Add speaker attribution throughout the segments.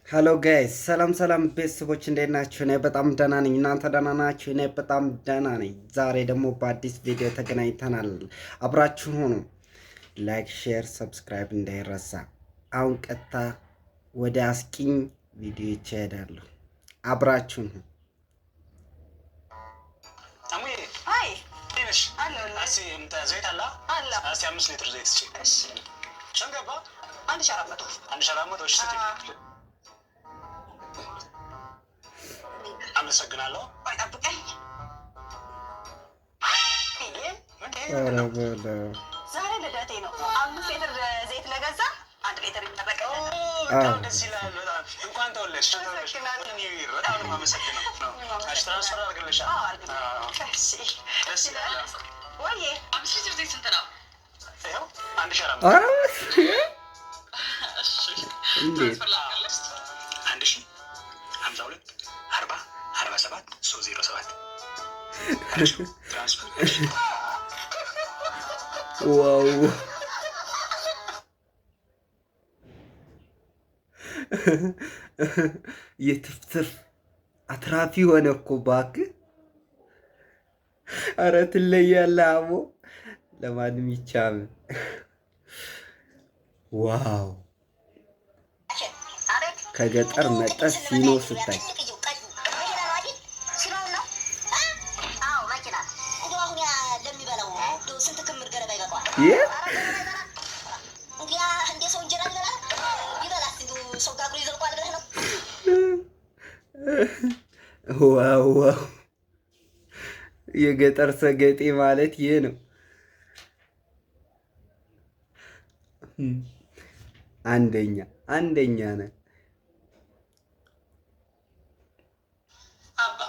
Speaker 1: Hello guys፣ ሰላም ሰላም ቤተሰቦች፣ እንዴት ናችሁ? እኔ በጣም ደህና ነኝ። እናንተ ደህና ናችሁ? እኔ በጣም ደህና ነኝ። ዛሬ ደግሞ በአዲስ ቪዲዮ ተገናኝተናል። አብራችሁን ሁኑ። Like፣ share፣ subscribe እንዳይረሳ። አሁን ቀጥታ ወደ አስቂኝ ቪዲዮ ይሄዳለሁ። አብራችሁን ሁኑ።
Speaker 2: አሙዬ።
Speaker 3: አይ።
Speaker 2: ነሽ?
Speaker 3: አለሁልህ።
Speaker 2: እስኪ ዘይት አለ?
Speaker 3: አለ።
Speaker 2: እስኪ 5 ሊትር ዘይት ስጪ።
Speaker 3: እሺ።
Speaker 2: ስንት ገባ?
Speaker 3: 1400።
Speaker 2: 1400። እሺ ስጪ። አመሰግናለሁ።
Speaker 3: ቆይ ጠብቀኝ።
Speaker 1: ኧረ በለው።
Speaker 3: ዛሬ ልደቴ ነው። 5 ሊትር ዘይት ለገዛ 1 ሊትር ይጠበቃል።
Speaker 2: በጣም ደስ ይላል። በጣም እንኳን ተወለድሽ።
Speaker 3: አመሰግናለሁ።
Speaker 2: New year። በጣም ነው የማመሰግነው። እሺ transfer አድርግልሻለሁ።
Speaker 3: አዎ አድርግልኝ። እሺ።
Speaker 2: ደስ ይላል።
Speaker 3: ወይዬ።
Speaker 4: 5 ሊትር ዘይት ስንት ነው?
Speaker 2: ይኸው 1400።
Speaker 1: ኧረ
Speaker 4: እሺ።
Speaker 1: እንዴት?
Speaker 4: Transfer ላድርግልሽ?
Speaker 2: 1052 40 47 307 transfer።
Speaker 1: Wow፣ የትርፍ አትራፊ ሆነ እኮ እባክህ። ኧረ ትለያለህ አቦ። ለማንም ይቻም። Wow፣ ከገጠር መጠ ሲኖ ስታይ።
Speaker 5: አዎ መኪና። እንደው አሁን ያ ለሚበላው እንደው ስንት ክምር ገለባ ይበቃዋል?
Speaker 1: ይህ
Speaker 5: እንግዲህ እንደ ሰው እንጀራ ቢበላ ቢበላስ እንደው ሰው ጋግሮ ይዘልቀዋል ብለህ ነው?
Speaker 1: Wow፣ የገጠር ሰገጤ ማለት ይህ ነው። አንደኛ አንደኛ ነህ።
Speaker 6: አባ፣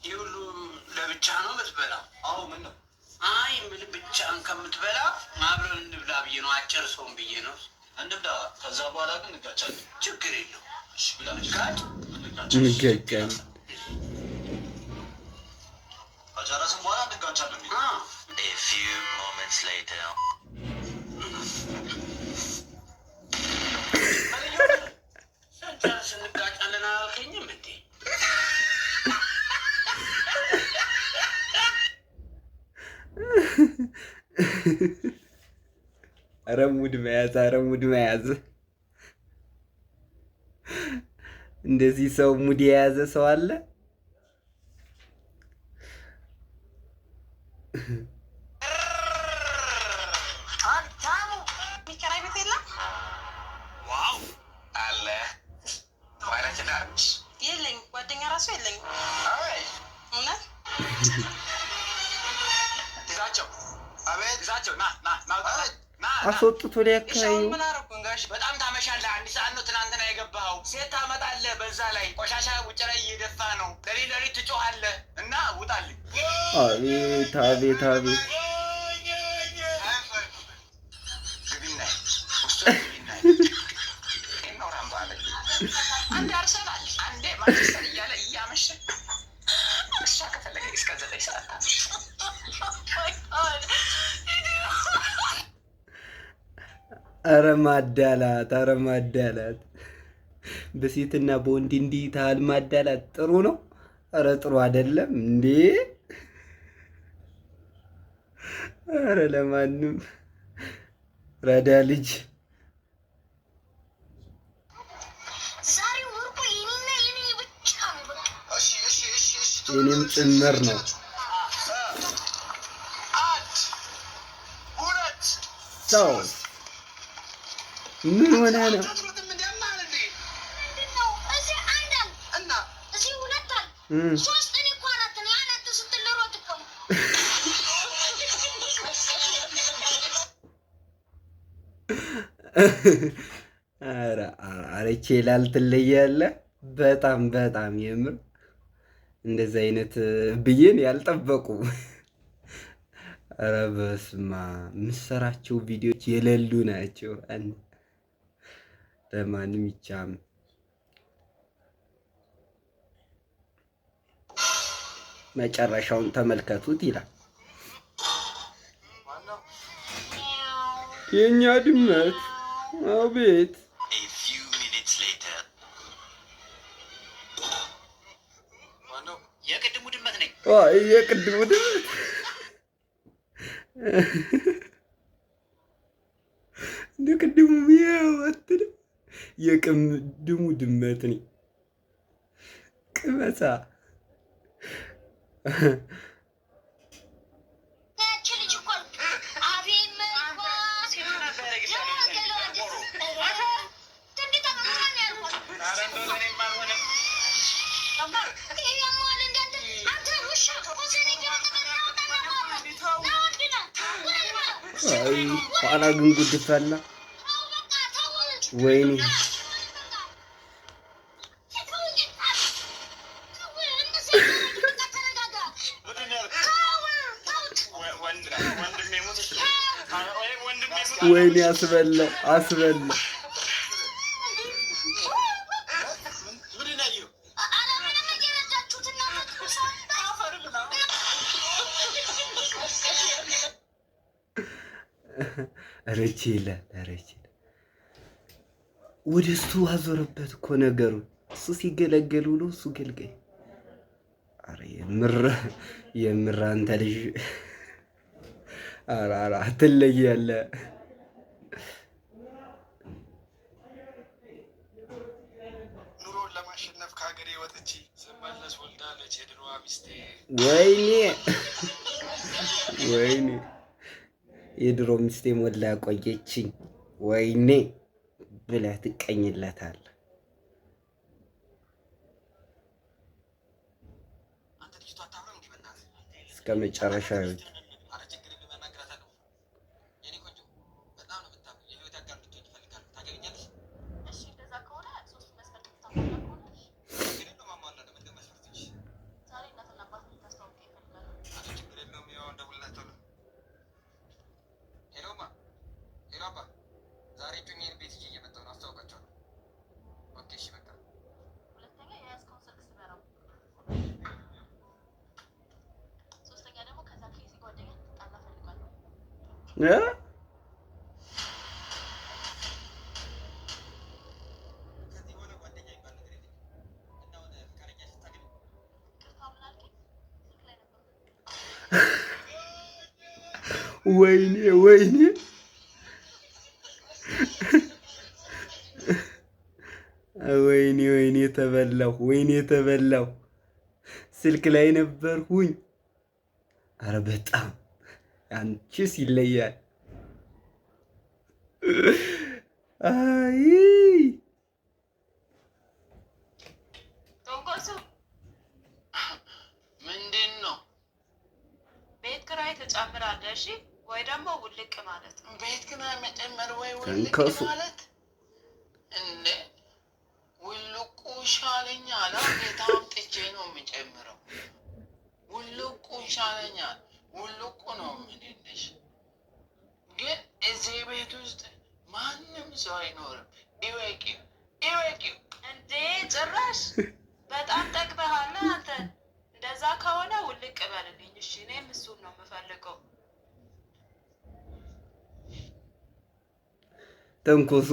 Speaker 6: ይህ ሁሉ ለብቻ ነው የምትበላው?
Speaker 2: አዎ፣ ምን ነው?
Speaker 6: አይ ምን ብቻህን ከምትበላ አብረን እንብላ ብዬ ነው። አጨርሰውም ብዬ ነው።
Speaker 2: እንብላ። ከዛ በኋላ ግን እንጋጫለን።
Speaker 6: ችግር የለውም።
Speaker 2: እሺ ብላ።
Speaker 6: ጋጭ።
Speaker 2: እንጋጫለን።
Speaker 1: እንጋጫለን።
Speaker 2: ከጨረስን በኋላ እንጋጫለን።
Speaker 7: A few moments later.
Speaker 6: ስንጨርስ እንጋጫለን አላልከኝም እንዴ?
Speaker 1: ኧረ ሙድ መያዝ፣ ኧረ ሙድ መያዝ። እንደዚህ ሰው ሙድ የያዘ ሰው አለ?
Speaker 3: ሀብታሙ፣ የሚከራይ ቤት የለም?
Speaker 7: Wow! አለ። ባለትዳር ነሽ?
Speaker 3: የለኝም። ጓደኛ ራሱ የለኝም።
Speaker 7: አይ።
Speaker 3: እውነት።
Speaker 7: ግዛቸው። አቤት። ግዛቸው፣ ና ና ና ና ና።
Speaker 1: አስወጥቶ ሊያካዩ።
Speaker 6: ምን አደረኩኝ ጋሽ?
Speaker 7: በጣም ታመሻለህ። 1 ሰዓት ነው ትናንትና የገባኸው። ሴት ታመጣለህ። በዛ ላይ ቆሻሻ ውጭ ላይ እየደፋ ነው። ለሊት ለሊት ትጮኻለህ እና ውጣልኝ።
Speaker 1: አቤት አቤት አቤት!
Speaker 7: ግቢና ውስጡ ግቢና እናውራም ባለ አንዴ አርሰናል አንዴ ማንቸስተር እያለ እያመሸ እሷ ከፈለገ እስከ 9 ሰዓት ታመሽ።
Speaker 3: My God.
Speaker 1: ኧረ ማዳላት፣ ኧረ ማዳላት! በሴትና በወንድ እንዲህ ታህል ማዳላት ጥሩ ነው? ኧረ ጥሩ አይደለም እንዴ! ኧረ ለማንም ረዳ ልጅ።
Speaker 5: ዛሬ ወርቁ የኔና የኔ ብቻ ነው በቃ።
Speaker 7: እሺ።
Speaker 1: የኔም ጭምር ነው።
Speaker 7: አንድ፣ ሁለት።
Speaker 1: ሰው ምን ሆነ ነው?
Speaker 7: አትሮጥም እንዴ? አማል እንዴ?
Speaker 5: ምንድን ነው? እዚህ አንድ አለ፣
Speaker 7: እና
Speaker 5: እዚህ ሁለት አለ፣ ሶስት፣ እኔ እኮ አራት ነኝ። አራት ስትል ልሮጥ እኮ ነው።
Speaker 1: ኧረ ኧረ ይችላል፣ ትለያለህ። በጣም በጣም የምር እንደዚህ አይነት ብዬን ያልጠበቁ። ኧረ በስመ አብ፣ የምትሰራቸው ቪዲዮዎች የሌሉ ናቸው። ለማንም ይቻም። መጨረሻውን ተመልከቱት ይላል። የእኛ ድመት አቤት።
Speaker 7: A few minutes later.
Speaker 1: ዋ የቅድሙ ድመት እንደ ቅድሙ ሚያው አትልም። የቅድሙ ድመት ነኝ ቅመሳ።
Speaker 5: ያቺ ልጅ እኮ አቤት መልኳ! ደግሞ ገለዋ ደስ ትንቢት አምጥታ ነው ያልኳት።
Speaker 2: ኧረ እንደው ለእኔም አልሆነም።
Speaker 5: ይሄ ያመዋል እንደ አንተ አንተ ውሻ ሆሴን እየወጣ ና ወንድ ና ውረድ በለው።
Speaker 1: አይ ኋላ ግን ጉድ ፈላ።
Speaker 5: ተው በቃ ተው።
Speaker 1: ወይኔ
Speaker 5: ተው እንጂ ተው፣ እንደዚህ አይደረግም። በቃ ተረጋጋ።
Speaker 2: ምንድን ነው ያልኩት?
Speaker 5: ተው ተውት።
Speaker 2: ወንድሜ ሙት ወንድሜ ሙት።
Speaker 1: ወይኔ አስበላው አስበላው።
Speaker 2: ምንድን ነው ያየኸው?
Speaker 5: ኧረ ምንም እየረዳችሁት እናንተ ሰው
Speaker 1: ኧረ ይችላል፣ ኧረ ይችላል። ወደ እሱ አዞረበት እኮ ነገሩ። እሱ ሲገለገል ውሎ እሱ ገልጋይ። ኧረ የምር የምር አንተ ልጅ ኧረ ኧረ ትለያለህ።
Speaker 2: ኑሮን ለማሸነፍ ከሀገሬ ወጥቼ ስመለስ ወልዳለች የድሮዋ ሚስቴ።
Speaker 1: ወይኔ ወይኔ የድሮ ሚስቴ ሞላ ቆየችኝ ወይኔ ብለህ ትቀኝለታለህ።
Speaker 7: አንተ ልጅቷ አታምርም እንዴ? በእናትህ
Speaker 1: እስከ መጨረሻ ይሁን።
Speaker 7: ኧረ ችግር የለም አናግራታለሁ። የኔ ቆንጆ በጣም ነው የምታምሪው። የህይወት አጋር እንድትሆኝ እፈልጋለሁ። ታገቢኛለሽ?
Speaker 4: እሺ፣ እንደዛ ከሆነ ሶስቱ መስፈርት የምታሟላ ከሆነ
Speaker 7: ችግር የለውም አሟላለሁ። ምንድን ነው መስፈርትሽ?
Speaker 4: ዛሬ እናትና አባት እንድታስተዋውቀኝ እፈልጋለሁ።
Speaker 7: ኧረ ችግር የለውም ያው እንደውልላቸዋለሁ። Hello ማ፣ hello አባ፣ ዛሬ እጮኛዬን ቤት ይዤ እየመጣሁ ነው። አስተዋውቃቸዋለሁ። Okay እሺ በቃ።
Speaker 4: ሁለተኛ የያዝከውን ስልክ ስበረው። ሶስተኛ ደግሞ ከዛ ኬሲ ጓደኛ እንድትጣላ እፈልጋለሁ።
Speaker 1: እ?
Speaker 7: ከዚህ በኋላ ጓደኛ የሚባል ነገር የለኝም እና ወደ ፈቃደኛ ስታገኝ
Speaker 4: ይቅርታ፣ ምን አልከኝ? ስልክ ላይ ነበርኩ።
Speaker 1: ወይኔ ወይኔ ወይኔ ወይኔ ተበላሁ፣ ወይኔ ተበላሁ። ስልክ ላይ ነበርኩኝ። አረ በጣም አንቺስ ይለያል። አይ
Speaker 4: ቶንኮሱ
Speaker 6: ምንድን ነው
Speaker 4: ቤት ኪራይ ትጨምራለህ፣ እሺ? ወይ ደግሞ ውልቅ ማለት ነው።
Speaker 6: ቤት ኪራይ መጨመር ወይ ውልቅ
Speaker 1: ተንከሱ።
Speaker 6: ማለት እንዴ? ውልቁ ይሻለኛል። ጌታ አምጥቼ ነው የምጨምረው። ውልቁ ይሻለኛል። ውልቁ ነው የምልሽ። ግን እዚህ ቤት ውስጥ ማንም ሰው አይኖርም። እወቂው፣ እወቂው።
Speaker 4: እንዴ ጭራሽ በጣም ጠግበሃል አንተ። እንደዛ ከሆነ ውልቅ በልልኝ እሺ። እኔም እሱን ነው የምፈልገው።
Speaker 1: ተንኮሱ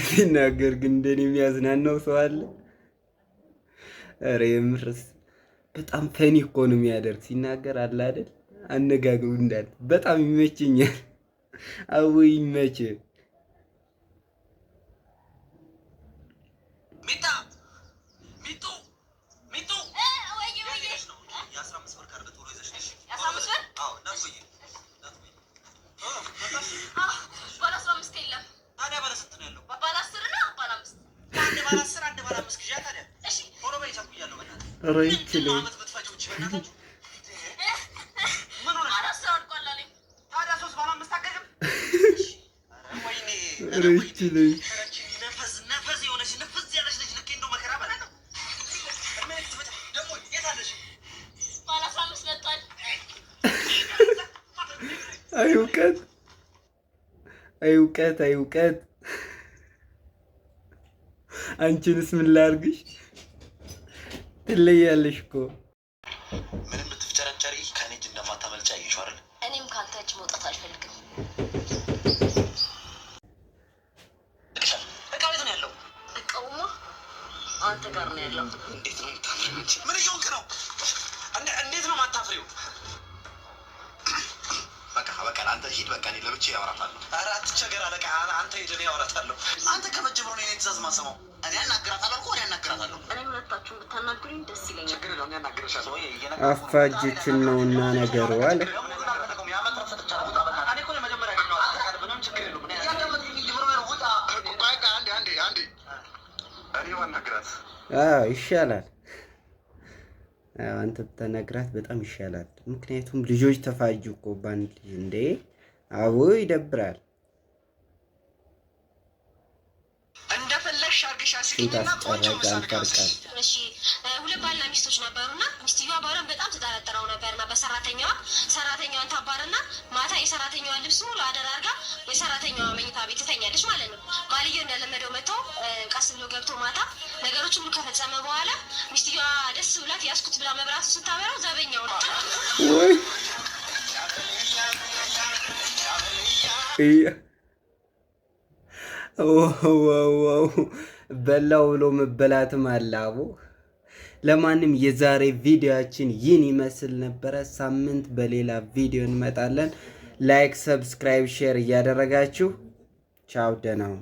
Speaker 1: ሲናገር ግን እንደኔ የሚያዝናናው ሰው አለ? ኧረ የምርስ በጣም funny እኮ ነው የሚያደርግ ሲናገር አለ አይደል? አነጋገሩ እንዳለ በጣም ይመቸኛል። አዎ ይመች።
Speaker 7: ሚጣ ሚጡ ሚጡ
Speaker 5: ወይዬ ወይዬ
Speaker 7: የ15 ብር ካርድ ቶሎ ይዘሽ ነሽ።
Speaker 3: የ15 ብር?
Speaker 7: አዎ እንዳትቆይ እንዳትቆይ።
Speaker 3: ባለ 15 የለም።
Speaker 7: ታዲያ ባለ ስንት ነው ያለው?
Speaker 3: ባለ 10 እና ባለ 5።
Speaker 7: አንድ ባለ 10 አንድ ባለ 5 ግዢ። ታዲያ
Speaker 3: እሺ
Speaker 7: ቶሎ በይ ቸኩያለሁ። በእናትህ
Speaker 1: ኧረ
Speaker 7: ምንድን ነው
Speaker 1: ይችላል።
Speaker 7: ዓመት ብትፈጂው እቺ በእናታችሁ ምን ሆነሽ?
Speaker 3: ባለ 10 አልቋል አለኝ።
Speaker 7: ታዲያ ሶስት ባለ 5 አትገዥም? ኧረ ወይኔ ኧረ
Speaker 1: ኧረ
Speaker 7: ወይኔ።
Speaker 1: ይችላል።
Speaker 7: ኧረ እቺ ነፈዝ ነፈዝ የሆነች ንፍዝ ያለች ልጅ ልኬ እንደው መከራ በላለሁ። እድሜ ልክ ትፈጃ ደግሞ የት አለሽ?
Speaker 3: ባለ 15 መጥቷል።
Speaker 1: አይ እውቀት፣ አይ እውቀት፣ አይ እውቀት። አንቺንስ ምን ላድርግሽ? ትለያለሽ እኮ።
Speaker 2: ምንም ብትፍጨረጨሪ ከእኔ እጅ እንደማታመልጪ አየሽው አይደል?
Speaker 5: እኔም ከአንተ እጅ መውጣት አልፈልግም።
Speaker 2: ልቅሻል። እቃ ቤት ነው ያለው።
Speaker 5: እቃውማ አንተ ጋር ነው ያለው።
Speaker 2: እንዴት ነው የምታምሪው አንቺ? ምን እየሆንክ ነው? እንዴት ነው ማታፍሪው?
Speaker 8: በቃ በቃ፣ አንተ ሂድ። በቃ እኔ ለብቻዬ አወራታለሁ።
Speaker 2: ኧረ አትቸገር አለቃ፣ አንተ ሂድ፣ እኔ አወራታለሁ።
Speaker 6: አንተ ከመጀመሩ ነው የኔ ትእዛዝ ማሰማው። እኔ አናግራታለሁ እኮ፣ እኔ አናግራታለሁ።
Speaker 3: እኔ ሁለታችሁን ብታናግሩኝ ደስ ይለኛል።
Speaker 2: ችግር የለውም፣ እኔ አናግርሻለሁ።
Speaker 1: አፋጅችን ነውና ነገሩ አለ።
Speaker 8: ቆይ ቆይ፣ አንዴ አንዴ አንዴ፣ እኔ ባናግራት
Speaker 1: አዎ ይሻላል። አዎ አንተ ብታናግራት በጣም ይሻላል። ምክንያቱም ልጆች ተፋጁ እኮ በአንድ ልጅ እንዴ! አዎ ይደብራል።
Speaker 2: እንደፈለግሽ አድርገሽ
Speaker 1: ሽንት
Speaker 2: አስቂኝና ቆንጆ
Speaker 1: አስጨራጭ
Speaker 2: ምሳ ልጋብዝሽ።
Speaker 1: አንፈርቃል።
Speaker 5: እሺ፣ ሁለት ባልና ሚስቶች ነበሩና ሚስትየዋ ባሏን በጣም ትጠረጥረው ነበርና በሰራተኛዋ ሰራተኛዋን ታባርና ማታ የሰራተኛዋን ልብስ ሙሉ አደራርጋ የሰራተኛዋ መኝታ ቤት ትተኛለች ማለት ነው። ባልየው እንደለመደው መጥቶ ቀስ ብሎ ገብቶ ማታ ነገሮችን ሁሉ ከፈጸመ በኋላ ሚስትየዋ ደስ ብላት ያስኩት ብላ መብራቱ ስታበራው ዘበኛው ነው።
Speaker 1: ወይ wow wow! በላው ብሎ መበላትም አለ አቦ። ለማንም የዛሬ ቪዲዮአችን ይህን ይመስል ነበረ። ሳምንት በሌላ ቪዲዮ እንመጣለን። Like፣ subscribe፣ share እያደረጋችሁ ቻው፣ ደህና ሁኑ።